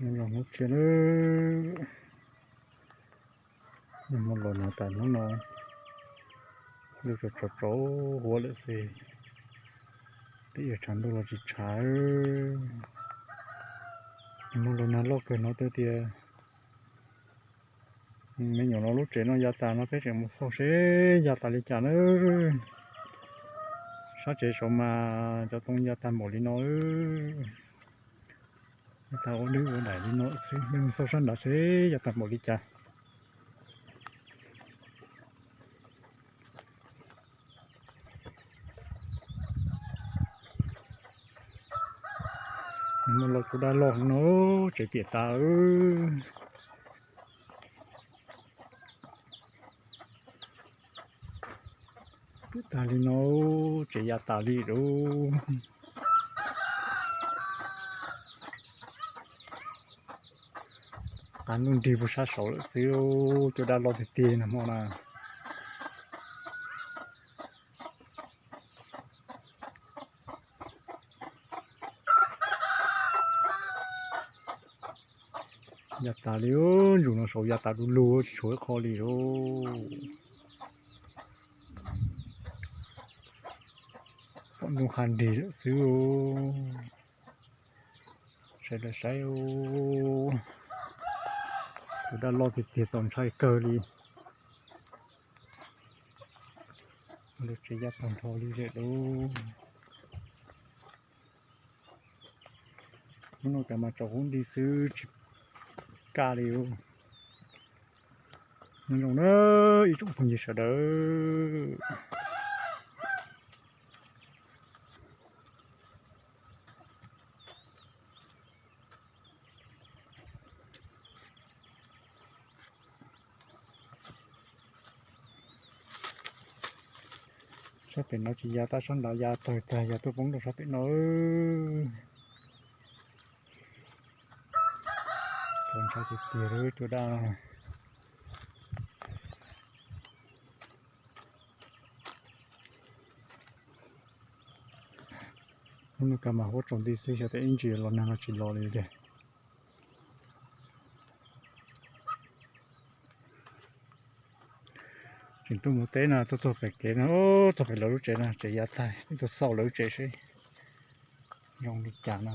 Los hnub tshiab na, hmo los no tas hnub no lub tsov tsov huab lawm xwb, twb yuav tshav ntuj los tsis tshav. Hmo los nag loj kawg no twb tias me nyuam no lub tsev no ya tas no peb tseem mus xauj seb ya tas li cas na. Sab tsev saud mas cov tau ya tag npaum li no. Tag ua dwb ua daim li no xwb, mus xauj sab nrad seb ya tag npaum li cas. Nws muaj los tus dab loj no tsev piam tas. Piam tas li no, tsev ya tas li lauj. Qab ntuj nrig puag sab saud lawm xwb, cua dab loj tiag tiag no hmo na. Ya tas li, ntsus no saud ya tas du lug tsis tshuav ib qho li lauj. Pom ntuj qab nrig lawm xwb. Saib lawv saib, tus dab loj tiag tiag txaus ntshai kawg li. Lub tsev ya tag nrho li lawm lauj. Hnub no tas mas tsaus huab nti xwb tsis kaj li. Nyob zoo na ib tsoom phooj ywg sawv daws. Sab pem no tsis ya tab sab nrad ya tawg tag ya tuaj poob rau sab pem no. Txaus ntshai tiag tiag li cua dab no. Hnub no kas mas huab tsaus nti xwb xyov tias ib ntsis los nag no tsis los li tiag. Tseem tuaj mus teb no tuaj txog pem kev no, txog pem lawv lub tsev no tsev ya tag, tuaj xauj lawv lub tsev seb zoo li cas no.